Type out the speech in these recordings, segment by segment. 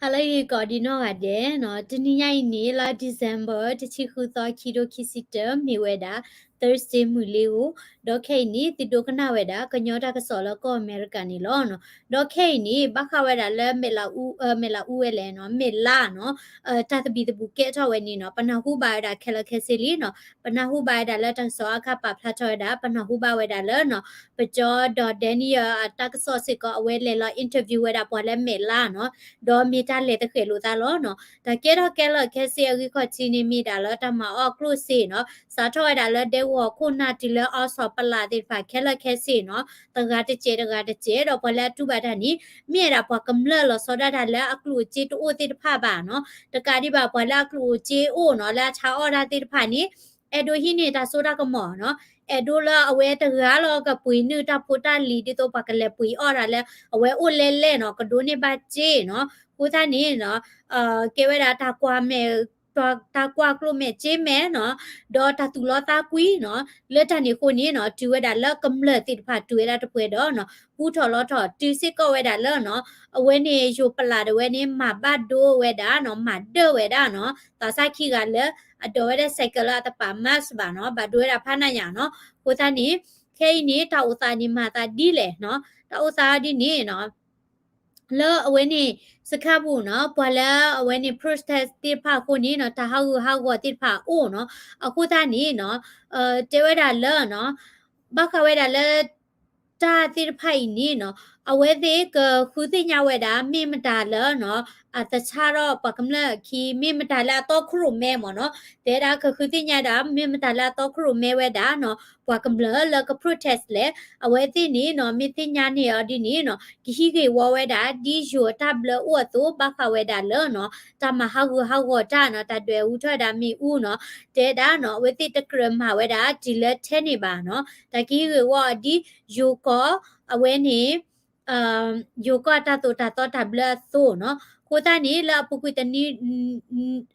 ဟါလၢအဂ့ၤကိးဒံးနီၢ်ဂၤဒဲးနီၤ, တနံၤညါအံၤန့ၣ် လါ December တဆံဃုသီ ခံကထိခံဆံတၢ မ့ၢ်ဝဲဒၣ် Thursday မုၢ်လ့ၤဧိၤ, ဒီးခဲအံၤန့ၣ် သုဒိကနၣ်ဝဲဒၣ် ကညီတၢ်ကစီၣ်လၢကီၢ်အမဲရကၤန့ၣ်လီၤနီၤ. ဒီးခဲအံၤန့ၣ် ဘၣ်ဃးဝဲဒၣ်လၢမဲာ်လးအူ, အၢ မဲာ်လးအူဝဲလဲၣ်နီၤ, မဲာ်လါနီၤ, တၢ်သဘံၣ်သဘုၣ်ကဲထီၣ်ဝဲန့ၣ်နီၤ, ပနၢ်ဟူဘၣ်ဝဲဒၣ်ခဲလၢာ်ခဲဆ့လံနီၤ, ပနၢ်ဟူဘၣ်ဝဲဒၣ်လၢတၢ်ကစီၣ်အါခါပာ်ဖျါထီၣ်ဝဲဒၣ်, ပနၢ်ဟူဘၣ်ဝဲဒၣ်လၢနီၤ ပကၠီဒီး Daniel အတၢ်ကစီၣ်စ့ၢ်ကီး အဝဲလဲၤလီၤ interview ဝဲဒၣ်ပှၤလၢမဲာ်လါနီၤ, ဒီးမ့ၢ်တၢ်လဲၤတဃဲၤလိာ်သးလီၤနီၤ. တၢ်ကဲထီၣ်ခဲလၢာ်ခဲဆ့အဂံၢ်ခီၣ်ထံးန့ၣ် မ့ၢ်ဒၣ်လၢတၢ်မၤအီၣ်ကျိၣ်စ့နီၤ, စးထီၣ်ဝဲဒၣ်လၢဒဲကဝီၤခိၣ်နၢ်တုၤလၢအီစီၤပလးသ့ၣ်တဖၣ်ခဲလၢာ်ခဲဆ့နီၤ, တဂၤတစဲးတဂၤတစဲး, ဒီးပှၤလၢအတူၢ်ဘၣ်တၢ်န့ၣ် မ့ၢ်ဝဲဒၣ်ပှၤကမျၢၢ်လီၤဆီဒၣ်တၢ်လၢအကျိၣ်အစ့တအိၣ်သ့ၣ်တဖၣ်ဘၣ်နီၤ, တကးဒံးဘၣ်ပှၤလၢအကျိၣ်အစ့အိၣ်နီၤ, လၢအဆါအီၣ်တၢ်သ့ၣ်တဖၣ်န့ၣ် အဲၣ်ဒိးဟံးန့ၢ်တၢ်စိတၢ်ကမီၤနီၤ, အဲၣ်ဒိးလၢအဝဲတဂၤလီၤကပှ့ၤနုာ်တၢ်ဖိတၢ်လံၤ ဒ်သိးပှၤကလဲၤပှ့ၤအီၣ်တၢ်လၢအဝဲအိၣ်လဲၣ်လဲၣ်နီၤ, ကဒိးန့ၢ်ဘၣ်စ့နီၤ. အဃိသတးန့ၣ်နီၤ, ကဲဝဲဒၣ်တၢ်ကွၢ်မဲာ်, တၢ်ကွၢ်ကျိၣ်မဲာ်စ့မဲာ်နီၤ, ဒီးတၢ်သူၣ်လီသးကွံနီၤ, လၢတၢ်န့ၣ်အဃိန့ၣ်နီၤ, တုၤဝဲဒၣ်လၢကမျၢၢ်သ့ၣ်တဖၣ်တုၤဝဲဒၣ်တပှဲၤဒီးနီၤ, ပူထီၣ်လီထီၣ်တုၤစ့ၢ်ကီးဝဲဒၣ်လၢနီၤ, အဝဲန့ၣ်ယိၤပလးဒၣ်ဝဲန့ၣ် မၤဘၣ်ဒိဝဲဒၣ်နီၤ, မၤဒၢဝဲဒၣ်နီၤ, သးစၢ်ခံဂၤလၢ အဒိးဝဲဒၣ် cycle လၢအတပာ် mask ဘၣ်နီၤ, ဘၣ်ဒိဝဲဒၣ်ဖးနးညါနီၤ. အဃိသတးန့ၣ် ခဲအံၤန့ၣ် တၢ်အိၣ်သးန့ၣ်မၤသးဒ်လဲၣ်နီၤ, တၢ်အိၣ်သးဒ်န့ၣ်နီၤ, လၢအဝဲန့ၣ် စခါပူၤနီၤ, ပှၤလၢအဝဲန့ၣ် protest သ့ၣ်တဖၣ်အဃိန့ၣ်နီၤ, တၢ်ဟးဂူာ်ဟးဂီၤသ့ၣ်တဖၣ်အိၣ်နီၤ. အဃိသတးန့ၣ်နီၤ, တဲဝဲဒၣ်လၢနီၤ, ဘၣ်ဃးဝဲဒၣ်လၢ တၢ်သ့ၣ်တဖၣ်အံၤန့ၣ်နီၤ, အဝဲသ့ၣ်ကဃုသ့ၣ်ညါဝဲဒၣ် မ့ၢ်မတၤလၢနီၤ, အသဆၣ်ထီၣ်ပှၤကမျၢၢ်အခံ မ့ၢ်မတၤလၢအတီခိၣ်ရိၣ်မဲမ့ၢ်နီၤ, တဲဒၣ်ကဃုသ့ၣ်ညါဒၣ် မ့ၢ်မတၤလၢအတီခိၣ်ရိၣ်မဲဝဲဒၣ်နီၤ, ပှၤကမျၢၢ်လၢက protest လဲၣ်, အဝဲသ့ၣ်န့ၣ်နီၤ, မ့ၢ်သ့ၣ်ညါန့ၢ်အီၤဒ်န့ၣ်နီၤ, ကဟံးဂ့ၢ်ဝီဝဲဒၣ် ဒ်ယိၤအတၢ်ဘျၢအိၣ်အသိး ဘၣ်ဃးဝဲဒၣ်လၢနီၤ, တၢ်မၤဟးဂူာ်ဟးဂီၤတၢ်နီၤ, တၢ်ဒွဲၣ်အူထီၣ်ဝဲဒၣ်မ့ၣ်အူနီၤ, တဲဒၣ်နီၤ, အဝဲသ့ၣ်တကြၢးမၤဝဲဒၣ်တုၤလၢထဲန့ၣ်ဘၣ်နီၤ, တၢ်ကဟံးဂ့ၢ်ဝီအီၤဒ် ယိၤကီၢ်, အဝဲန့ၣ် ယိၤကီၢ်အတၢ်သိၣ်တၢ်သီတၢ်ဘျၢအသိးနီၤ. အဃိသတးန့ၣ် လၢအပူၤကွံာ်တနံၤ,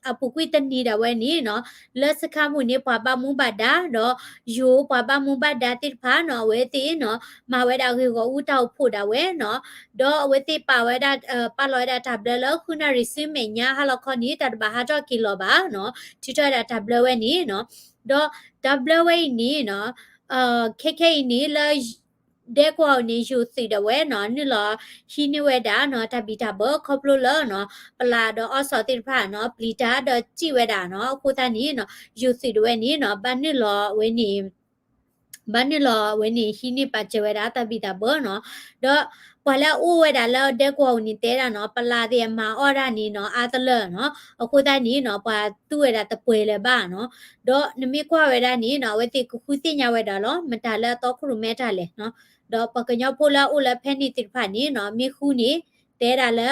အပူၤကွံာ်တနံၤဒၣ်ဝဲန့ၣ်နီၤ, လၢစခါပူၤန့ၣ် ပှၤဘၣ်မူဘၣ်ဒါ ဒီးယိၤပှၤဘၣ်မူဘၣ်ဒါသ့ၣ်တဖၣ်နီၤ, အဝဲသ့ၣ်နီၤ, မၤဝဲဒၣ်ဂ့ၢ်ဂီၢ်အူတၢ်အိၣ်ဖှိၣ်ဒၣ်ဝဲနီၤ, ဒီးအဝဲသ့ၣ်ပာ်ဝဲဒၣ်, ပာ်လီၤဝဲဒၣ်တၢ်ဘျၢလၢ ဃုနၣ်ရံၣ်ဆူမဲာ်ညါ ဟါလီၤခီန့ၣ် တၢ်တဘၣ်ဟးထီၣ်က့ၤလီၤဘၣ်နီၤ, ထုးထီၣ်ဝဲဒၣ်တၢ်ဘျၢဝဲန့ၣ်နီၤ. ဒီးတၢ်ဘျၢဝဲအံၤန့ၣ်နီၤ, ခဲခဲအံၤန့ၣ်လၢ ဒဲကဝီၤအံၤန့ၣ် ယိၤသုးဒၣ်ဝဲနီၤ, နုာ်လီၤဟံးန့ၢ်ဝဲဒၣ်နီၤ, တၢ်ဘံၣ်တၢ်ဘၢခီဖျိလၢနီၤ, ပလးဒီးအီစီၤသ့ၣ်တဖၣ်နီၤ, ပျံၤတၢ်ဒီးစံၣ်ဝဲဒၣ်နီၤ. အဃိသတးန့ၣ်နီၤ, ယိၤသုးဒၣ်ဝဲန့ၣ်နီၤ, ဘၣ်နုာ်လီၤဝဲန့ၣ် ဘၣ်နုာ်လီၤဝဲန့ၣ် ဟံးန့ၢ်ပာ်စၢၤဝဲဒၣ်တၢ်ဘံၣ်တၢ်ဘၢနီၤ. ဒီးပှၤလၢအအိၣ်ဝဲဒၣ်လၢဒဲကဝီၤအံၤန့ၣ်တဲဒၣ်နီၤ, ပလးသ့ၣ်အမၤအီၣ်ဒၣ်န့ၣ်နီၤ, အါတလၢနီၤ. အဃိသတးန့ၣ်နီၤ, ပှၤသူဝဲဒၣ်တပှဲၤလၢၤဘၣ်နီၤ. ဒီးနမ့ၢ်ကွၢ်ဝဲဒၣ်န့ၣ်နီၤ, အဝဲသ့ၣ်ကဃုသ့ၣ်ညါဝဲဒၣ်လီၤ, မတၤလၢအတီခိၣ်ရိၣ်မဲတၢ်လဲၣ်နီၤ. ဒီးပှၤကညီဖိလၢအအိၣ်လၢဖဲန့ၣ်သ့ၣ်တဖၣ်န့ၣ်နီၤ, မ့ၢ်ဃုန့ၣ် တဲဒၣ်လၢ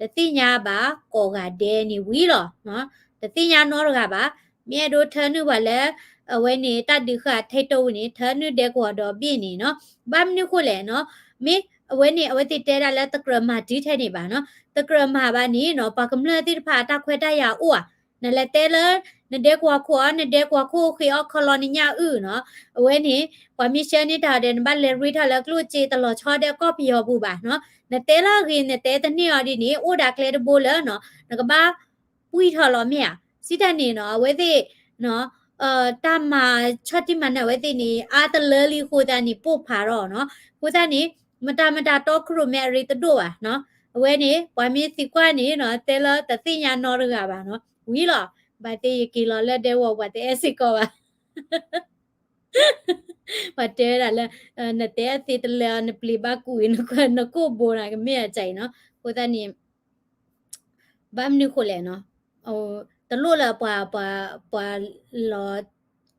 တသ့ၣ်ညါဘၣ် ကိးဂၤဒဲးန့ၣ်ဝံၤလီၤ. တသ့ၣ်ညါနီတဂၤဘၣ်. မ့ၢ်အဲၣ်ဒိးထၢနုာ်ပှၤလၢ အဝဲန့ၣ် တၢ်ဒုးဃာ်ထဲတိဝံၤန့ၣ် ထၢနုာ်ဒဲကဝီၤဒီဘ့ၣ်န့ၣ်နီၤ. ဘၣ်မနုၤဃိလဲၣ်နီၤ. မ့ၢ်အဝဲန့ၣ် အဝဲသ့ၣ်တဲဒၣ်လၢတကြၢးမၤတုၤထဲန့ၣ်ဘၣ်နီၤ. တကြၢးမၤဘၣ်န့ၣ်နီၤ, ပှၤကမျၢၢ်သ့ၣ်တဖၣ်အတၢ်ခွဲးတၢ်ယာ်အိၣ်ဧါ. နလဲၤတဲလၢ နဒဲကဝီၤခိၣ်အီၤ, နဒဲကဝီၤခိၣ်ဃ့အီၣ်ခီလီၤနညၣ်အုၣ်နီၤ. အဝဲန့ၣ် ပှၤမ့ၢ်ဆှၢန့ၢ်တၢ်ဒီး နဘၣ်လဲၤရ့ထီၣ်လၢကျိၣ်စ့တလီၤဆီဒဲကီၢ်ပယီၤပူၤဘၣ်နီၤ. နတဲလၢအဂ့ၤ နတဲတန့ၢ်အီၤဒ်န့ၣ် အိၣ်ဒၣ်ကျဲတဘိလၢနီၤ, နကဘၣ် ပှံၢ်ထီၣ်လီၤမ့ၢ်ဧါ. စံးတၢ်န့ၣ်နီၤ, အဝဲသ့ၣ် တၢ်မၤဆီၣ်တံၢ်မၤနၢၤအဝဲသ့ၣ်န့ၣ် အါတလၢလံအဃိသတးန့ၣ် ပိၢ်ဖးထီၣ်နီၤ. အဃိသတးန့ၣ် မတၤမတၤတီခိၣ်ရိၣ်မဲအရ့တဒိၣ်ဘၣ်နီၤ. အဝဲန့ၣ် ပှၤမ့ၢ်သံကွၢ်န့ၣ်နီၤ, တဲလၢတသ့ၣ်ညါနီတဂၤဘၣ်နီၤ. ဝံၤလီၤ, ဘၣ်သ့ၣ်ယက့ၤလီၤလၢဒဲကဝီၤ ပှၤတအဲၣ်စ့ၢ်ကီးဘၣ်. ပှၤတဲဝဲဒၣ်လၢ နတဲအသ့တလၢ နပျံၤဘၣ်ကူးအံၤ နကိၣ်ဘိနၤ ကမ့ၢ်အစၢ်အံၤနီၤ. အဃိသတးန့ၣ် ဘၣ်မနုၤဃိလဲၣ်နီၤ, တလိၣ်လၢပှၤ ပှၤ ပှၤလီၤ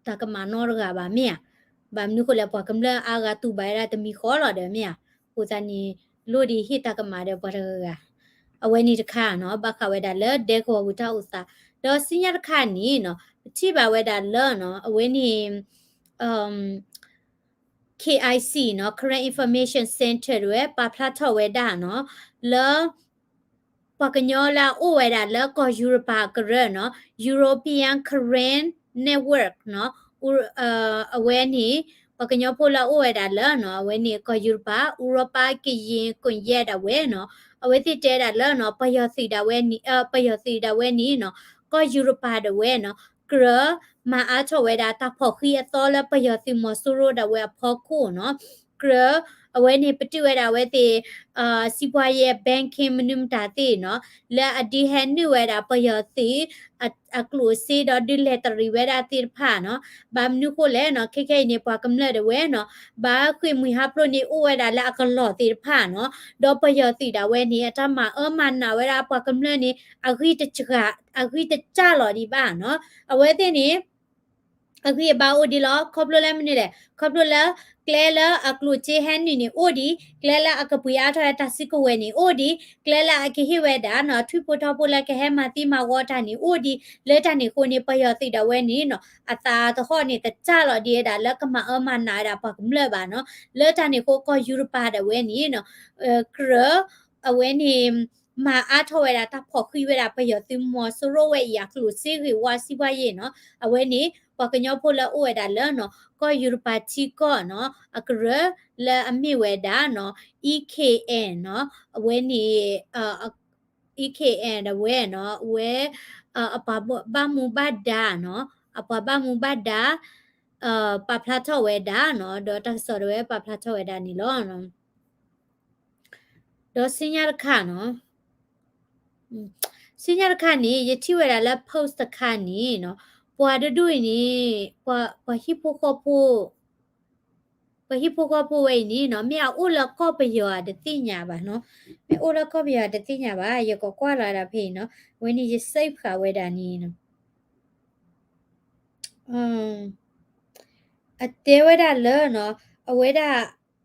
တၢ်ကမၣ်နီတဂၤဘၣ်မ့ၢ်ဧါ. ဘၣ်မနုၤဃိလဲၣ် ပှၤကမျၢၢ်အါဂၤတူၢ်ဘၣ်ဝဲဒၣ်တမံၤဃီလီၤဒီးမ့ၢ်ဧါ. အဃိသတးန့ၣ် လိၣ်ဒံးဟ့ၣ်တၢ်ကမၣ်ဒီးပှၤတဂၤဂၤ. အဝဲန့ၣ်တခါနီၤ ဘၣ်ဃးဝဲဒၣ်လၢဒဲကဝီၤပူၤတၢ်အိၣ်သး, ဒီးဆူညါတခါန့ၣ်နီၤ ပထံၣ်ဘၣ်ဝဲဒၣ်လၢနီၤ အဝဲန့ၣ် K I C နီၤ Karen Information Center ဒၣ်ဝဲ ပာ်ဖျါထီၣ်ဝဲဒၣ်နီၤ လၢ ပှၤကညီလၢအအိၣ်ဝဲဒၣ်လၢကီၢ်ယူရပၤအကရၢနီၤ European Karen Network နီၤ အဝဲန့ၣ် ပှၤကညီဖိလၢအအိၣ်ဝဲဒၣ်လၢနီၤ အဝဲန့ၣ်ကီၢ်ယူရပၤ ဥရောပကရင်ကွန်ရက် ဒၣ်ဝဲနီၤ အဝဲသ့ၣ်တဲဒၣ်လၢနီၤ ပယီၤသုးဒၣ်ဝဲန့ၣ် ပယီၤသုးဒၣ်ဝဲန့ၣ်နီၤ ကီၢ်ယူရပၤဒၣ်ဝဲနီၤ ကြၢးမၤအါထီၣ်ဝဲဒၣ်တၢ်ဖီၣ်ဃံးအသီလၢပယီၤသုးမီၤစိရိၤဒၣ်ဝဲအဖီခိၣ်နီၤ ကြၢး အဝဲန့ၣ်ပတုာ်ဝဲဒၣ်အဝဲသ့ၣ် စံးပှၤယဲ banking မနုၤမတၤသ့ၣ်နီၤ လၢအဒုးဟဲနုာ်ဝဲဒၣ်ပယီၤသုး အကျိၣ်စ့ဒီးဒုးလဲၤတရံးဝဲဒၣ်သ့ၣ်တဖၣ်နီၤ ဘၣ်မနုၤဃိလဲၣ်နီၤ ခဲခဲအံၤန့ၣ် ပှၤကမျၢၢ်ဒၣ်ဝဲနီၤ ဘၣ်ဃ့ၢ်မှံဟးဖျိးန့ၣ်အိၣ်ဝဲဒၣ်လၢအကလီၢ်သ့ၣ်တဖၣ်နီၤ ဒီးပယီၤသုးဒၣ်ဝဲန့ၣ် အတၢ်မၤအၢမၤနးဝဲဒၣ်ပှၤကမျၢၢ်န့ၣ် အဂံၢ်တစှၤ အဂံၢ်တစှၤလီၤဒံးဘၣ်နီၤ အဝဲသ့ၣ်န့ၣ် အဂံၢ်အဘါအိၣ်ဒံးလီၤ ခီဖျိလၢမနုၤလဲၣ် ခီဖျိလၢ ကျဲလၢအကျိၣ်စ့ဟဲနုာ်န့ၣ်အိၣ်ဒံး ကျဲလၢအကပှ့ၤအါထီၣ်ဝဲတၢ်စုကဝဲၤန့ၣ်အိၣ်ဒံး ကျဲလၢအကဟ့ၣ်ဝဲဒၣ်နီၤ ထွံၣ်ဖိထီဖိလၢကဟဲမၤသံမၤဝီတၢ်န့ၣ်အိၣ်ဒံး လၢတၢ်န့ၣ်အဃိန့ၣ် ပယီၤသုးဒၣ်ဝဲန့ၣ်နီၤ အသးသဟီၣ်န့ၣ် တစှၤလီၤဒံးဝဲဒၣ်လၢကမၤအၢမၤနးဝဲဒၣ်ပှၤကမျၢၢ်ဘၣ်နီၤ လၢတၢ်န့ၣ်အဃိကီၢ်ယူရပၤဒၣ်ဝဲန့ၣ်နီၤ ကြၢး အဝဲန့ၣ် မၤအါထီၣ်ဝဲဒၣ်တၢ်ဖီၣ်ဃံးဝဲဒၣ်ပယီၤသုးမီၤစိရိၤဝဲအံၤအကျိၣ်စ့ဂ့ၢ်ဝါစံးပှၤယဲၢ်နီၤ အဝဲန့ၣ် ပှၤကညီဖိလၢအိၣ်ဝဲဒၣ်လၢနီၤ ကီၢ်ယူရပၤထံကီၢ်နီၤ အကရၢလၢအမ့ၢ်ဝဲဒၣ်နီၤ E K N နီၤ အဝဲန့ၣ် E K N ဒၣ်ဝဲနီၤ အဝဲ အပှၤဘၣ်မူဘၣ်ဒါနီၤ အပှၤဘၣ်မူဘၣ်ဒါ ပာ်ဖျါထီၣ်ဝဲဒၣ်နီၤ ဒီးတၢ်ကစီၣ်ဒၣ်ဝဲပာ်ဖျါထီၣ်ဝဲဒၣ်န့ၣ်လီၤ. ဒီးဆူညါတခါနီၤ ဆူညါတခါန့ၣ် ယထံၣ်ဝဲဒၣ်လၢ post တခါန့ၣ်နီၤ ပှၤတဒူၣ်အံၤန့ၣ် ပှၤဟံၣ်ဖိဃီဖိ ပှၤဟံၣ်ဖိဃီဖိဝဲအံၤန့ၣ်နီၤ မ့ၢ်အအိၣ်လၢကီၢ်ပယီၤဧါတသ့ၣ်ညါဘၣ်နီၤ မ့ၢ်အိၣ်လၢကီၢ်ပယီၤတသ့ၣ်ညါဘၣ် ယကကွၢ်လီၤဝဲဒၣ်ဖဲအံၤနီၤ အဝဲန့ၣ်ယစဲးဖးဝဲဒၣ်န့ၣ်နီၤ အတဲဝဲဒၣ်လၢနီၤ အဝဲဒၣ်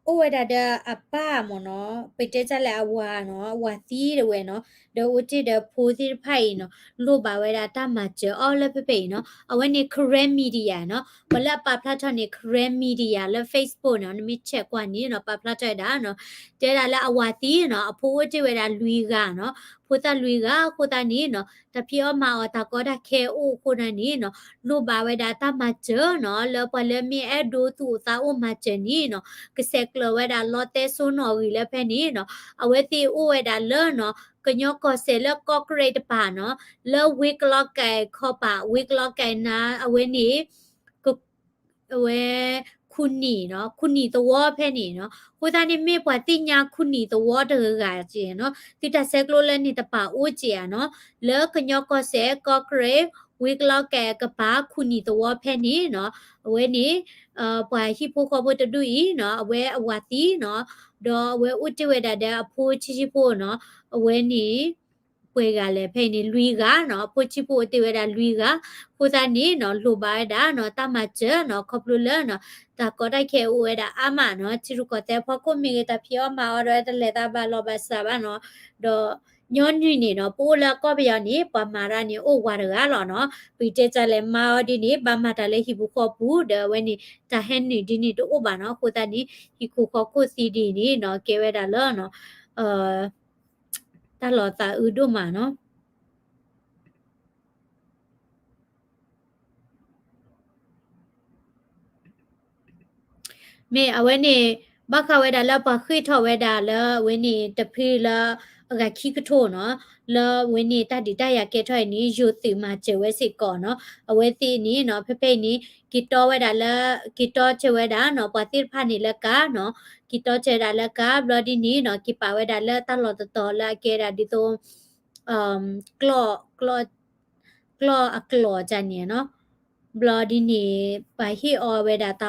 အိၣ်ဝဲဒၣ်ဒီးအပၢ်မ့ၢ်နီၤ ပတဲတၢ်လၢအဝၤနီၤ အဝၤသံဒၣ်ဝဲနီၤ ဒီးအိၣ်တ့ၢ်ဒီးဖိသ့ၣ်တဖၣ်အံၤနီၤ လိၣ်ဘၣ်ဝဲဒၣ်တၢ်မၤစၢၤအီၤလၢဖဲဖဲအံၤနီၤ အဝဲန့ၣ် Karen Media နီၤ ပှၤလၢအပာ်ဖျါထီၣ်န့ၣ် Karen Media လၢ Facebook နီၤ နမ့ၢ်ဆဲးကွၢ်န့ၣ်နီၤ ပာ်ဖျါထီၣ်ဝဲဒၣ်နီၤ တဲဒၣ်လၢအဝၤသံနီၤ အဖိအိၣ်တ့ၢ်ဝဲဒၣ်လွံၢ်ဂၤနီၤ ဖိသၣ်လွံၢ်ဂၤအဃိသတးန့ၣ်နီၤ တၢ်ဖံးအီၣ်မၤအီၣ်တၢ်ကီတၢ်ခဲအိၣ်အဃိသတးန့ၣ်နီၤ လိၣ်ဘၣ်ဝဲဒၣ်တၢ်မၤစၢၤနီၤ လၢပှၤလၢမ့ၢ်အဲၣ်ဒိးသူၣ်အိၣ်သးအိၣ်မၤစၢၤန့ၣ်နီၤ ကဆဲးကျၢၤဝဲဒၣ်လီတဲစိနီၣ်ဂံၢ်လၢဖဲန့ၣ်နီၤ အဝဲသ့ၣ်အိၣ်ဝဲဒၣ်လၢနီၤ ကညီကီၢ်စဲၣ်လၢကီၢ်ကရ့းတပၤနီၤ လၢဝ့ကလီကဲခီပၤ ဝ့ကလီကဲနၤ အဝဲန့ၣ် အဝဲ ခူၣ်နံၣ်နီၤ ခူၣ်နံၣ်သဝီဖဲန့ၣ်နီၤ အဃိသတးန့ၣ်မ့ၢ်ပှၤသ့ၣ်ညါခူၣ်နံၣ်သဝီတဂၤက့ၤနီၤ သုတၢ်ဆဲးကျိးလၢန့ၣ်တပာ်အိၣ်က့ၤဧါနီၤ လၢကညီကီၢ်စဲၣ် ကီၢ်ကရ့း ဝ့ကလီကဲကပၤ ခူၣ်နံၣ်သဝီဖဲန့ၣ်နီၤ အဝဲန့ၣ် ပှၤဟံၣ်ဖိဃီဖိတဒူၣ်အံၤနီၤ အဝဲအဝၤသံနီၤ ဒီးအဝဲအိၣ်တ့ၢ်ဝဲဒၣ်ဒီးအဖိဆံးဆံးဖိနီၤ အဝဲန့ၣ် ပှဲၤဂၤလဲၣ် ဖဲအံၤန့ၣ် လွံၢ်ဂၤနီၤ အဖိဆံးဖိအိၣ်တ့ၢ်ဝဲဒၣ်လွံၢ်ဂၤ အဃိသတးန့ၣ်နီၤ လိၣ်ဘၣ်ဝဲဒၣ်နီၤ တၢ်မၤစၢၤနီၤ ခီဖျိလၢနီၤ တၢ်ကီတၢ်ခဲအိၣ်ဝဲဒၣ်အါမးနီၤ ထံရူၢ်ကီၢ်သဲးအဖီခိၣ်မ့ၢ်ဂ့ၤ တၢ်ဖံးအီၣ်မၤအီၣ်ဒီးတလဲၤသးဘၣ်လီၤဘၣ်စးဘၣ်နီၤ ဒီးညီနုၢ်န့ၣ်နီၤ ပအိၣ်လၢကီၢ်ပယီၤန့ၣ် ပှၤမၤတၢ်န့ၣ်အိၣ်ဝးတဂၤလီၤနီၤ ပတဲတၢ်လဲၤမၤအီၤဒ်န့ၣ် ဘၣ်မၤတၢ်လၢဟံၣ်ပူၤဃီပူၤ ဒီးအဝဲန့ၣ် တၢ်ဟဲနုာ်ဒ်န့ၣ်တအိၣ်ဘၣ်နီၤ အဃိသတးန့ၣ် ဟံၣ်ခိၣ်ဃီခိၣ်သံဒ်န့ၣ်နီၤ ကဲဝဲဒၣ်လၢနီၤ တၢ်လီၤသးအုးဒိၣ်မးနီၤ မ့ၢ်အဝဲန့ၣ် ဘၣ်ဃးဝဲဒၣ်လၢပှၤဃ့ၢ်ထီၣ်ဝဲဒၣ်လၢအဝဲန့ၣ်တဖုလၢအဂၤခံကထိနီၤ လၢအဝဲန့ၣ်တၢ်ဒုးတၢ်ယၤကဲထီၣ်အံၤန့ၣ် ယိၤသုးမၤစၢၤဝဲစ့ၢ်ကီးနီၤ အဝဲသ့ၣ်န့ၣ်နီၤ ဖဲဖဲအံၤန့ၣ် က့ၤတီဝဲဒၣ်လၢ က့ၤတီစၢၤဝဲဒၣ်နီၤ ပှၤသ့ၣ်တဖၣ်န့ၣ်လၢကါနီၤ က့ၤတီစၢၤဝဲဒၣ်လၢကါ ဘျီဒ်န့ၣ်နီၤ က့ၤပာ်ဝဲဒၣ်လၢတၢ်လီၢ်တတီၤလၢအကဲဒၣ်ဒ်သိး ကျီၢ် ကျီၢ်အကျိာ်ကန့ၣ်နီၤ ဘျီဒ်န့ၣ် ပှၤဟ့ၣ်အီၤဝဲဒၣ်တ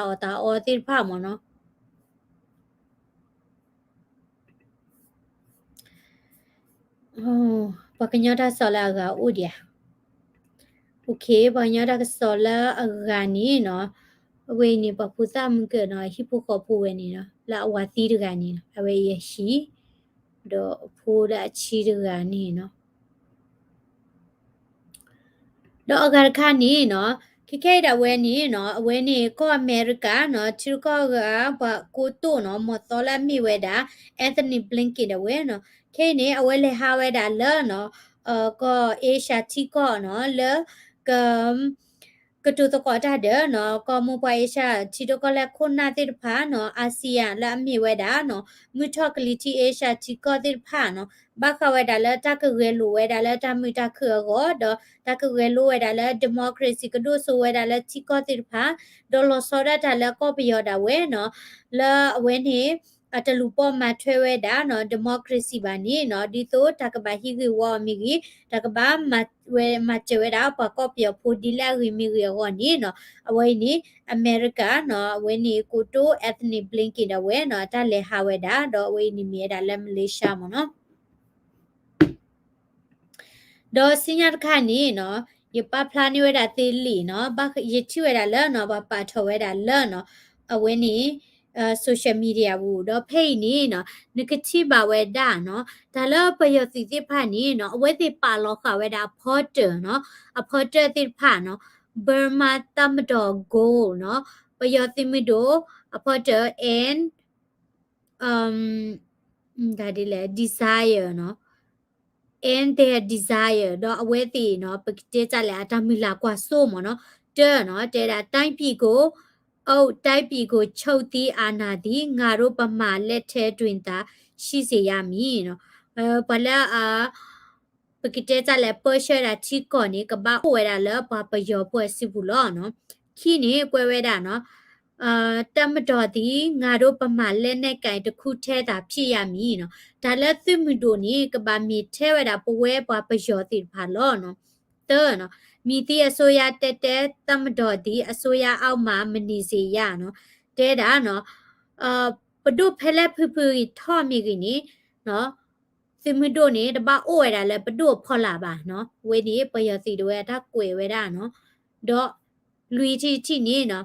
ၢ်အီၣ်တၢ်အီသ့ၣ်တဖၣ်မ့ၢ်နီၤ ပှၤကညီတၢ်ကစီၣ်လၢအဂၤအိၣ်ဒံးဧါ ပှၤကညီတၢ်ကစီၣ်လၢအဂၤန့ၣ်နီၤ အဝဲအံၤန့ၣ် ပှၤဖိသၣ်မုၢ်ကၢၢ်နီၤ ဟံၣ်ဖိဃီဖိဝဲန့ၣ်နီၤ လၢအဝၤသံတဂၤန့ၣ်နီၤ အဝဲအံၤအဟံၣ် ဒီးအဖိလၢအဆံးတဂၤန့ၣ်နီၤ ဒီးအဂၤတခါန့ၣ်နီၤ ခဲခဲအံၤဒၣ်ဝဲန့ၣ်နီၤ အဝဲန့ၣ်ကီၢ်အမဲရကၤနီၤ ထံရူၢ်ကီၢ်အဂၤ ပှၤကိတိာ်နီၤ မီၤသီလၢအမ့ၢ်ဝဲဒၣ် Antony Blinken ဒၣ်ဝဲနီၤ ခဲအံၤန့ၣ် အဝဲလဲၤဟးဝဲဒၣ်လၢနီၤ ကီၢ်အ့ရှၢၣ်ထံကီၢ်နီၤ လၢ က ကတိၤသကိးတၢ်ဒီးနီၤ ကီၢ်မိၢ်ပှၢ်အ့ရှၢၣ် ထံဒိၣ်ကီၢ်လဲၢ်ခိၣ်နၢ်သ့ၣ်တဖၣ်နီၤ အၣ်စံၣ်ယၣ်လၢအမ့ၢ်ဝဲဒၣ်နီၤ မုၢ်ထီၣ်ကလံၤထံးအ့ရှၢၣ်ထံကီၢ်သ့ၣ်တဖၣ်နီၤ ဘၣ်ဃးဝဲဒၣ်လၢတၢ်ကဂဲၤလိာ်ဝဲဒၣ်လၢတၢ်မုာ်တၢ်ခုၣ်အဂီၢ် ဒီးတၢ်ကဂဲၤလိာ်ဝဲဒၣ်လၢ democracy ကဒိၣ်စိဝဲဒၣ်လၢထံကီၢ်သ့ၣ်တဖၣ် ဒီးလီၤဆီဒၣ်တၢ်လၢကီၢ်ပယီၤဒၣ်ဝဲနီၤ လၢအဝဲန့ၣ် အတလူၤပိာ်မၤထွဲဝဲဒၣ်နီၤ democracy ဘၣ်န့ၣ်နီၤ ဒ်သိးတၢ်ကဘၣ်ဟံးဂ့ၢ်ဝီအီၤမ့ၢ်ဂ့ၤ တၢ်ကဘၣ်မၤဝဲမၤစၢၤဝဲဒၣ် ပှၤကီၢ်ပယီၤဖိဒ်လၢအဂ့ၤမ့ၢ်ဂ့ၤအဂီၢ်န့ၣ်နီၤ အဝဲအံၤန့ၣ် အမဲရကၤနီၤ အဝဲန့ၣ်ကိတိၢ် Antony Blinken ဒၣ်ဝဲနီၤ တၢ်လဲၤဟးဝဲဒၣ် ဒီးအဝဲအံၤန့ၣ်မ့ၢ်ဝဲဒၣ်လၢ Malaysia မ့ၢ်နီၤ ဒီးဆူညါတခါန့ၣ်နီၤ ယပာ်ဖျါန့ၢ်ဝဲဒၣ်သ့လံာ်နီၤ ဘၣ်ယထံၣ်ဝဲဒၣ်လၢနီၤ ပှၤပာ်ထီၣ်ဝဲဒၣ်လၢနီၤ အဝဲန့ၣ် social media ပူၤ ဒီးဖဲအံၤန့ၣ်နီၤ နကထံၣ်ဘၣ်ဝဲဒၣ်နီၤ တၢ်လၢပယီၤသုးသ့ၣ်တဖၣ်န့ၣ်နီၤ အဝဲသ့ၣ်ပာ်လီၤဃာ်ဝဲဒၣ်အဖီတၢၢ်နီၤ အဖီတၢၢ်သ့ၣ်တဖၣ်နီၤ Burma တပ်မတော်ကို နီၤ ပယီၤသုးမုၢ်ဒိၣ် အဖီတၢၢ် and တၢ်ဒ်လဲၣ် desire နီၤ and their desire ဒီးအဝဲသ့ၣ်နီၤ ပကတဲတၢ်လဲၣ် အတၢ်မုၢ်လၢ်ကွၢ်စိမ့ၢ်နီၤ တၢ်နီၤ တဲဒၣ် တိုင်းပြည်ကိုအုပ် တိုင်းပြည်ကိုချုပ်သည် အာဏာသည် ငါတို့ဗမာလက်ထဲတွင်သာ ရှိစေရမည် နီၤ ပှၤလၢအ ပကတဲတၢ်လဲၣ် ပၢဆှၢဒၣ်ထံကီၢ်န့ၣ် ကဘၣ်အိၣ်ဝဲဒၣ်လၢပှၤပယီၤဖိအစုပူၤလီၤနီၤ ခံန့ၣ် ကွဲးဝဲဒၣ်နီၤ တပ်မတော်သည် ငါတို့ဗမာလက်နက်ကိုင်တစ်ခုထဲသာဖြစ်ရမည် နီၤ တၢ်လၢသုးမုၢ်ဒိၣ်န့ၣ် ကဘၣ်မ့ၢ်ထဲဝဲဒၣ်ပဝဲပှၤပယီၤသ့ၣ်တဖၣ်လီၤနီၤ သၢနီၤ မည်သည့်အစိုးရတက်တက် တပ်မတော်သည် အစိုးရအောက်မှာ မနေစေရ နီၤ တဲဒၣ်နီၤ ပဒိၣ်ဖဲလဲၣ်ဖုဖုဂ့ၤထီၣ်မ့ၢ်ဂ့ၤန့ၣ် သုးမုၢ်ဒိၣ်န့ၣ် တဘၣ်အိၣ်ဝဲဒၣ်လၢပဒိၣ်အဖီလာ်ဘၣ်နီၤ အဝဲန့ၣ် ပယီၤသုးဒၣ်ဝဲအတၢ်ကွဲးဝဲဒၣ်နီၤ ဒီးလွံၢ်ထံၣ်တထံၣ်န့ၣ်နီၤ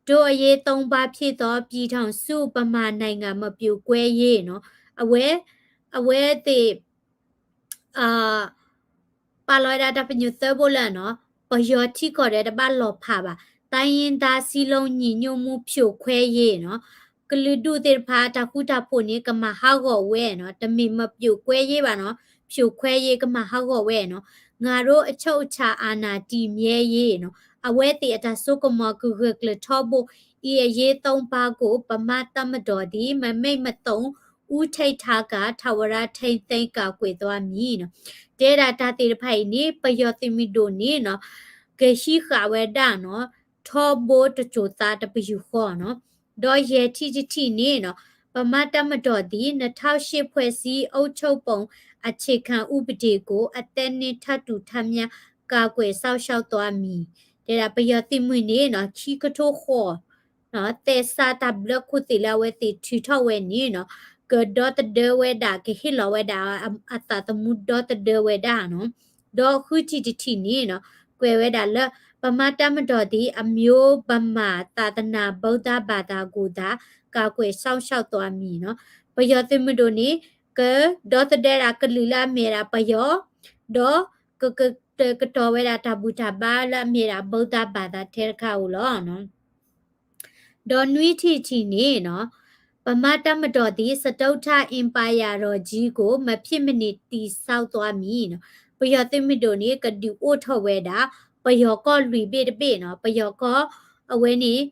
ဒိၣ်အရေးသုံးပါးဖြစ်သော ပြည်ထောင်စုဗမာနိုင်ငံ မပြိုကွဲရေး နီၤ အဝဲ အဝဲသ့ၣ် ပာ်လီၤဝဲဒၣ်တၢ်ပညိၣ်သၢဘိလၢနီၤ ပယီၤထံကီၢ်ဒီးတဘၣ်လီၤဖးဘၣ် တိုင်းရင်းသားစည်းလုံးညီညွတ်မှုဖြိုခွဲရေး နီၤ ကလုာ်ဒူၣ်သ့ၣ်တဖၣ် တၢ်ဃူတၢ်ဖိးန့ၣ် ကမၤဟးဂီၤဝဲနီၤ တမ့ၢ် မပြိုကွဲရေး ဘၣ်နီၤ ဖြိုခွဲရေး ကမၤဟးဂီၤဝဲနီၤ ငါတို့အချုပ်အခြာအာဏာတည်မြဲရေး နီၤ အဝဲသ့ၣ်အတၢ်စိကမီၤကဂၢၢ်ကျၢၤထီဘိ အံၤအရေးသုံးပါးကို ဗမာ့တပ်မတော်သည် မမှိတ်မသုန် ဦးထိပ်ထားကာ ထာဝရထိန်းသိမ်းကာကွယ်သွားမည် နီၤ တဲဒၣ်တၢ်သ့ၣ်တဖၣ်အံၤန့ၣ် ပယီၤသုးမုၢ်ဒိၣ်န့ၣ်နီၤ ကဟံးဃာ်ဝဲဒၣ်နီၤ ထီဘိတစိၤသးတပယူာ်ဃီနီၤ ဒီးယဲၢ်ထံၣ်တထံၣ်န့ၣ်နီၤ ဗမာ့တပ်မတော်သည် နှစ်ထောင့်ရှစ်ဖွဲ့စည်းအုပ်ချုပ်ပုံအခြေခံဥပဒေကို အသစ်နှင့်ထပ်တူထပ်မျှ ကာကွယ်စောင့်ရှောက်သွားမည် တဲဒၣ်ပယီၤသုးမုၢ်န့ၣ်နီၤ ခံကထိဃိး သဲးစးတၢ်ဘျၢခိၣ်သ့ၣ်လၢအဝဲသ့ၣ်ထုးထီၣ်ဝဲန့ၣ်နီၤ ကဒီသဒၢဝဲဒၣ် ကဟ့ၣ်လီၤဝဲဒၣ် အသးသမူဒီသဒၢဝဲဒၣ်နီၤ ဒီးဃုထံၣ်တထံၣ်န့ၣ်နီၤ ကွဲးဝဲဒၣ်လၢ ဗမာ့တပ်မတော်သည် အမျိုးဗမာသာသနာဗုဒ္ဓဘာသာကိုသာ ကာကွယ်စောင့်ရှောက်သွားမည် နီၤ ပယီၤသုးမုၢ်ဒိၣ်န့ၣ် ကဒီသဒၢဒၣ်ကလုာ်လၢအမ့ၢ်ဒၣ်ပယီၤ ဒီး ကကတီၤဝဲဒၣ်တၢ်ဘူၣ်တၢ်ဘါလၢအမ့ၢ်ဒၣ် ဗုဒ္ဓဘာသာ ထဲတခါဧိၤလီၤ ဒီးနွံထံၣ်တထံၣ်န့ၣ်နီၤ ဗမာ့တပ်မတော်သည် စတုတ္ထအင်ပါယာတော်ကြီးကို မဖြစ်မနေတည်ဆောက်သွားမည် နီၤ ပယီၤသုးမုၢ်ဒိၣ်န့ၣ် ကဒုးအိၣ်ထီၣ်ဝဲဒၣ် ပယီၤကီၢ်လွံၢ်ဘ့ၣ်တဘ့ၣ်နီၤ ပယီၤကီၢ်အဝဲန့ၣ်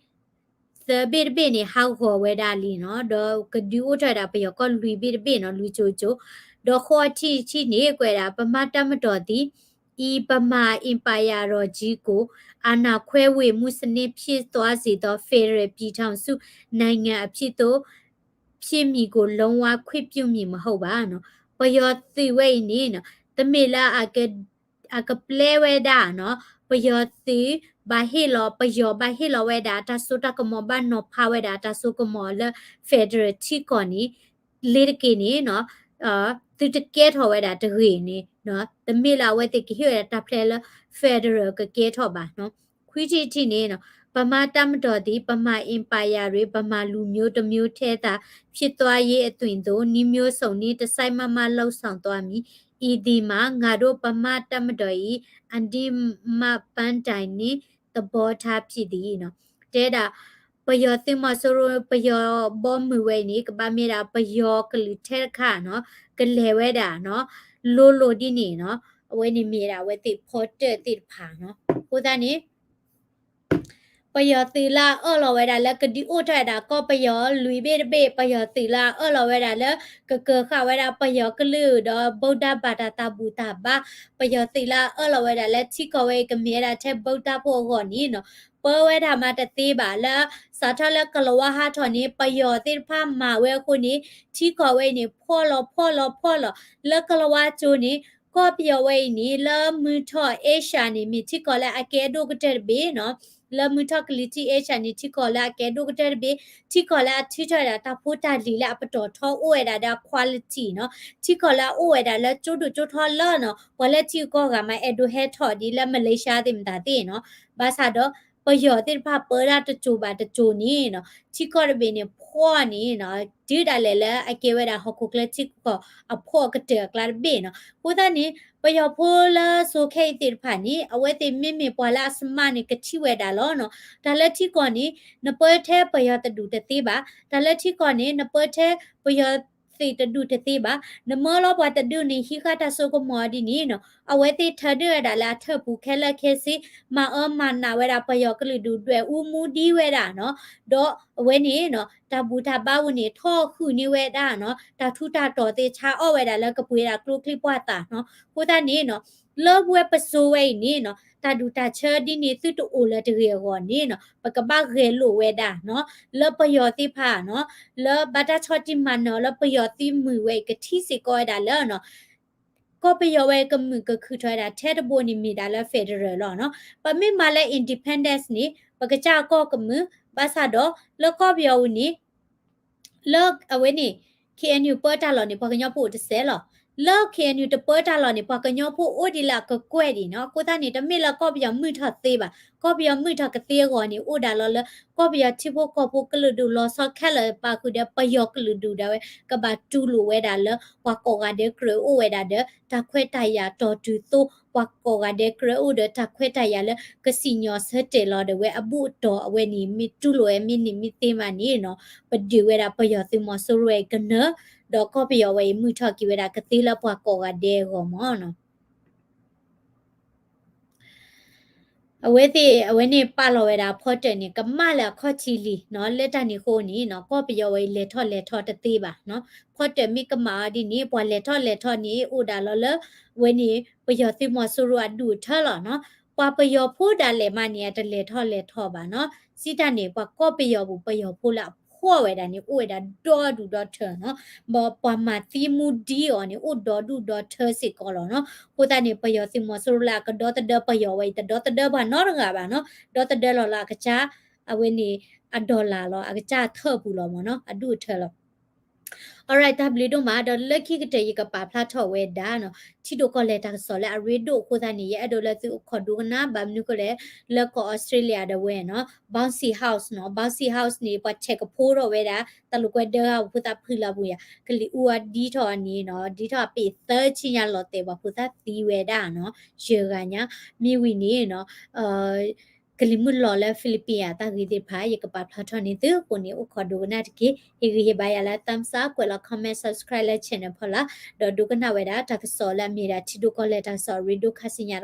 သၢဘ့ၣ်တဘ့ၣ်န့ၣ် ဟးဂီၤဝဲဒၣ်လံနီၤ ဒီးကဒုးအိၣ်ထီၣ်ဝဲဒၣ်ပယီၤကီၢ်လွံၢ်ဘ့ၣ်တဘ့ၣ်နီၤ လွံၢ်ကၠိကၠိ ဒီးဃိးထံၣ်တထံၣ်န့ၣ် ကွဲးဒၣ် ဗမာ့တပ်မတော်သည် အံၤဗမာအင်ပါယာတော်ကြီးကို အာဏာခွဲဝေမှုစနစ်ဖြစ်သွားစေသော ဖက်ဒရယ်ပြည်ထောင်စုနိုင်ငံအဖြစ်သို့ ဖြစ်မည်ကို လုံးဝခွင့်ပြုမည်မဟုတ်ပါ နီၤ ပယီၤသုးဝဲအံၤန့ၣ် တမ့ၢ်လၢ အကပျဲဝဲဒၣ်နီၤ ပယီၤသုး ဘၣ်ဟ့ၣ်လီၤ ပယီၤဘၣ်ဟ့ၣ်လီၤဝဲဒၣ် တၢ်စိတၢ်ကမီၤ ဘၣ်နီၤဖးဝဲဒၣ် တၢ်စိကမီၤလၢ federal ထံကီၢ်န့ၣ် လ့ၤတက့ၢ်န့ၣ်နီၤ သုတကဲထီၣ်ဝဲဒၣ်တဂ့ၤန့ၣ် တမ့ၢ်လၢအဝဲသ့ၣ်ကဟ့ၣ်ဝဲဒၣ်တၢ်ဖျဲလၢ federal ကကဲထီၣ်ဘၣ်နီၤ ခွံထံၣ်တထံၣ်န့ၣ်နီၤ ဗမာ့တပ်မတော်သည် ဗမာအင်ပါယာတွင် ဗမာလူမျိုးတစ်မျိုးထဲသာ ဖြစ်သွားရေးအသွင်သို့ နည်းမျိုးစုံနှင့် တစိုက်မတ်မတ်လုပ်ဆောင်သွားမည် အံၤသည်မှာ ငါတို့ဗမာ့တပ်မတော်၏ အဓိမပန်းတိုင်နှင့် သဘောထားဖြစ်သည် နီၤ တဲဒၣ် ပယီၤသုးမီၤစိရိၤ ပယီၤဘီမုၢ်ဝဲအံၤန့ၣ် ကဘၣ်မ့ၢ်ဒၣ်ပယီၤကလုာ်ထဲတခါနီၤ ကလဲၤဝဲဒၣ်နီၤ လိၤလိၤဒ်န့ၣ်နီၤ အဝဲန့ၣ်မ့ၢ်ဒၣ်အဝဲသ့ၣ်ဖီတၢၣ်သ့ၣ်တဖၣ်နီၤ အဃိသတးန့ၣ် ပယီၤသုးလၢအအၢၣ်လီၤဝဲဒၣ်လၢကဒုးအိၣ်ထီၣ်ဝဲဒၣ်ကီၢ်ပယီၤလွံၢ်ဘ့ၣ်တဘ့ၣ်, ပယီၤသုးလၢအအၢၣ်လီၤဝဲဒၣ်လၢ ကကၢၤဃာ်ဝဲဒၣ်ပယီၤကလုာ်ဒီး ဗုဒ္ဓဘာသာတၢ်ဘူၣ်တၢ်ဘါ, ပယီၤသုးလၢအအၢၣ်လီၤဝဲဒၣ်လၢထံကီၢ်ဝဲအံၤကမ့ၢ်ဝဲဒၣ်ထဲ ဗုဒ္ဓ ဖိအဂီၢ်န့ၣ်နီၤ, ပၢဝဲဒၣ်မးတသ့ဘၣ်လၢ စးထီၣ်လၢကလၤဝါဟးထီၣ်န့ၣ် ပယီၤသ့ၣ်တဖၣ်မၤဝဲအဃိန့ၣ် ထံကီၢ်ဝဲအံၤန့ၣ် ဖှီၣ်လီၤဖှီၣ်လီၤဖှီၣ်လီၤ. လၢကလၤဝါကၠိန့ၣ် ကီၢ်ပယီၤဝဲအံၤန့ၣ် လၢမုၢ်ထီၣ် Asia န့ၣ် မ့ၢ်ထံကီၢ်လၢအကဲဒိၣ်ကတၢၢ်တဘ့ၣ်နီၤ, လၢမုၢ်ထီၣ်ကလံၤထံး Asia န့ၣ် ထံကီၢ်လၢအကဲဒိၣ်ကတၢၢ်တဘ့ၣ်, ထံကီၢ်လၢအထုးထီၣ်ဝဲဒၣ်တၢ်ဖိတၢ်လံၤလၢအပတီၢ်ထီအိၣ်ဝဲဒၣ်ဒီးအ quality နီၤ, ထံကီၢ်လၢအအိၣ်ဝဲဒၣ်လၢကၠိဒိၣ်ကၠိထီလၢနီၤ, ပှၤလၢထံဂုၤကီၢ်ဂၤမး အဲၣ်ဒိးဟဲထီၣ်ဒ်လၢ Malaysia သ့ၣ်မတၤသ့ၣ်နီၤ, ဘၣ်ဆၣ်ဒီး ပယီၤသ့ၣ်တဖၣ်ပၢတၢ်တစိၤဘၣ်တစိၤန့ၣ်နီၤ, ထံကီၢ်တဘ့ၣ်န့ၣ် ဖှီၣ်န့ၣ်နီၤ, တုၤဒၣ်လဲာ်လၢအကဲဝဲဒၣ်ဟီၣ်ခိၣ်ချၢထံကီၢ်အဖှီၣ်ကတၢၢ်အကျါတဘ့ၣ်နီၤ. အဃိသတးန့ၣ် ပယီၤဖိလၢစိၤခဲအံၤသ့ၣ်တဖၣ်န့ၣ် အဝဲသ့ၣ်မ့မ့ၢ်ပှၤလၢအ smart န့ၣ် ကထံၣ်ဝဲဒၣ်လီၤနီၤ. တၢ်လၢထံကီၢ်န့ၣ် နပၢထဲပယီၤတဒူၣ်တသ့ဘၣ်, တၢ်လၢထံကီၢ်န့ၣ် နပၢထဲပယီၤသ့ၣ်တဒူၣ်တသ့ဘၣ်, နမၢလီၤပှၤတဒူၣ်န့ၣ် ဟံးဃာ်တၢ်စိကမီၤဒ်န့ၣ်နီၤ, အဝဲသ့ၣ်ထၢဒုၣ်ဝဲဒၣ်လၢအထၢၣ်ပူၤခဲလၢာ်ခဲဆ့, မၤအၢမၤနးဝဲဒၣ်ပယီၤကလုာ်ဒူၣ် ဒွဲၣ်အူမူဒံဝဲဒၣ်နီၤ, ဒီးအဝဲန့ၣ်နီၤ တၢ်ဘူၣ်တၢ်ဘါပူၤန့ၣ် ထီၣ်ဃုာ်န့ၢ်ဝဲဒၣ်နီၤ, တၢ်ထူးတၢ်တီၤသ့ၣ်ဆါအီၣ်ဝဲဒၣ်လၢကပှ့ၤဒၣ်ကျိချံမျိာ်သၣ်နီၤ. အဃိသတးန့ၣ်နီၤ လၢပဝဲပစိၤဝဲအံၤန့ၣ်နီၤ တၢ်ဒူၣ်တၢ်ဆၢဒ်န့ၣ်သုတအိၣ်လၢၤတဂ့ၤအဂီၢ်န့ၣ်နီၤ ပကဘၣ်ဂဲၤလိာ်ဝဲဒၣ်နီၤ, လၢပယီၤသ့ၣ်တဖၣ်နီၤ, လၢဘၣ်တၢ်ဆီၣ်တံၢ်မၤနၢၤလၢပယီၤသုးမုၢ်ဝဲအံၤ ကထံၣ်စ့ၢ်ကီးဝဲဒၣ်လၢနီၤ ကီၢ်ပယီၤဝဲကမုာ်ကခုၣ်ထီၣ်ဝဲဒၣ်ထဲတဘိန့ၣ်မ့ၢ်ဒၣ်လၢ federal လီၤနီၤ. ပမ့ၢ်မၤလၢ independence န့ၣ် ပကစၢ်ကီၢ်ကမုာ်, ဘၣ်ဆၣ်ဒီးလၢကီၢ်ပယီၤပူၤန့ၣ် လၢအဝဲန့ၣ် K N U ပၢတၢ်လီၢ်န့ၣ် ပှၤကညီဖိအိၣ်တစဲးလီၤ. လၢ K N U တပၢတၢ်လီၢ်န့ၣ် ပှၤကညီဖိအိၣ်ဒ်လၢအကကွဲၢ်ဒံးနီၤ. အဃိသတးန့ၣ် တမ့ၢ်လၢကီၢ်ပယီၤမုာ်ထီၣ်သ့ဘၣ်. ကီၢ်ပယီၤမုာ်ထီၣ်ကသ့အဂီၢ်န့ၣ် အိၣ်ဒၣ်လီၤလၢ ကီၢ်ပယီၤထံဖိကီၢ်ဖိကလုာ်ဒူၣ်လီၤဆီခဲလၢာ် ပာ်ဃုာ်ဒီးပယီၤကလုာ်ဒူၣ်ဒၣ်ဝဲ ကဘၣ်တူၢ်လိာ်ဝဲဒၣ်လၢ ပှၤကိးဂၤဒဲးကြၢးအိၣ်ဝဲဒၣ်ဒီး တၢ်ခွဲးတၢ်ယာ်တီၢ်တုၤသိ ပှၤကိးဂၤဒဲးကြၢးအိၣ်ဒီးတၢ်ခွဲးတၢ်ယာ်လၢ ကစံၣ်ညီၣ်ဆၢတဲာ်လီၤဒၣ်ဝဲအဘူၣ်အတီၢ်အဝဲန့ၣ် မ့ၢ်တူၢ်လိာ်ဝဲမ့ၢ်န့ၢ်မ့ၢ်သ့မးန့ၣ်နီၤ ပဒုးဝဲဒၣ်ပယီၤသုးမီၤစိရိၤအံၤကနၢၤ, ဒီးကီၢ်ပယီၤဝဲအံၤမုာ်ထီၣ်က့ၤဝဲဒၣ်ကသ့လၢပှၤကိးဂၤဒဲးအဂီၢ်မးနီၤ. အဝဲသ့ၣ် အဝဲန့ၣ်ပာ်လီၤဝဲဒၣ်ဖီတၢၣ်န့ၣ် ကမၣ်လၢအခီၣ်ထံးလံနီၤ. လၢတၢ်န့ၣ်အဃိန့ၣ်နီၤ ကီၢ်ပယီၤဝဲအံၤလဲၤထီၣ်လဲၤထီတသ့ဘၣ်နီၤ. ဖီတၢၣ်မ့ၢ်ကမၣ်အီၤဒ်န့ၣ် ပှၤလဲၤထီၣ်လဲၤထီန့ၣ် အိၣ်ဒၣ်လီၤလၢ အဝဲန့ၣ် ပယီၤသုးမီၤစိရိၤအဒူၣ်အထၢလီၤနီၤ. ပှၤပယီၤဖိဒၣ်လဲာ်မးန့ၣ် အတလဲၤထီၣ်လဲၤထီဘၣ်နီၤ. စံးတၢ်န့ၣ် ပှၤကီၢ်ပယီၤပူၤ ပယီၤဖိလၢအဖှီၣ်ဝဲဒၣ်န့ၣ် အိၣ်ဝဲဒၣ်ဒီဒူၣ်ဒီထၢနီၤ. ပှၤမၤသံမူဒံအီၤန့ၣ် အိၣ်ဒီဒူၣ်ဒီထၢစ့ၢ်ကီးလီၤနီၤ. အဃိသတးန့ၣ် ပယီၤသုးမီၤစိရိၤလၢအကဒီသဒၢပယီၤဝဲအံၤ တဒီသဒၢပှၤနီတဂၤဘၣ်နီၤ. ဒီသဒၢလီၤလၢအကစၢ် အဝဲန့ၣ် အ dollar လီၤ, အကစၢ်အထၢၣ်ပူၤလီၤမးနီၤ, အဒူၣ်အထၢလီၤ. Alright, တၢ်ဘျုးဒိၣ်မး, ဒီးလၢခံကတၢၢ်ယကပာ်ဖျါထီၣ်ဝဲဒၣ်နီၤ ထံဒိၣ်ကီၢ်လဲၢ်တၢ်ကစီၣ်လၢအရ့ဒိၣ်အဃိသတးန့ၣ် ယအဲၣ်ဒိးလၢသုအိၣ်ခိးဒိကနၣ်, ဘၣ်မနုၤအဃိလဲၣ်, လၢကီၢ်အီစထြ့လယါဒၣ်ဝဲနီၤ bouncy house နီၤ, bouncy house န့ၣ် ပှၤဆဲးကဖိထီၣ်ဝဲဒၣ် တၢ်လိာ်ကွဲဒၢဂၤဖိသၣ်ဖုလၢပူၤယါ, ကလံၤအူအီၤဒ်ထီၣ်အန့ၣ်နီၤ, ဒ်ထီၣ်အပ့ၤသၢဆံညါလီၤတဲာ် ပှၤဖိသၣ်သံဝဲဒၣ်နီၤ, ယဲၢ်ဂၤညါ, မ့ၢ်ဝံၤန့ၣ်နီၤ ကလံၤမုၢ်လီၤလၢ Philippines အတၢ်ဂ့ၢ်သ့ၣ်တဖၣ် ယကပာ်ဖျါထီၣ်န့ၢ်သုအဃိန့ၣ် အိၣ်ခိးဒိကနၣ်တက့ၢ်. ဟ့ၣ်ဂံၢ်ဟ့ၣ်ဘါယၤလၢ thumbs up, ကွဲးလီၤ comment, subscribe လၢ channel ဖီလာ်, ဒီးဒိကနၣ်ဝဲဒၣ်တၢ်ကစီၣ်လၢအမ့ၢ်ဒၣ်ထံဒိၣ်ကီၢ်လဲၢ်တၢ်ကစီၣ်အရ့ဒိၣ်ခါဆူညါတခါနီၤ.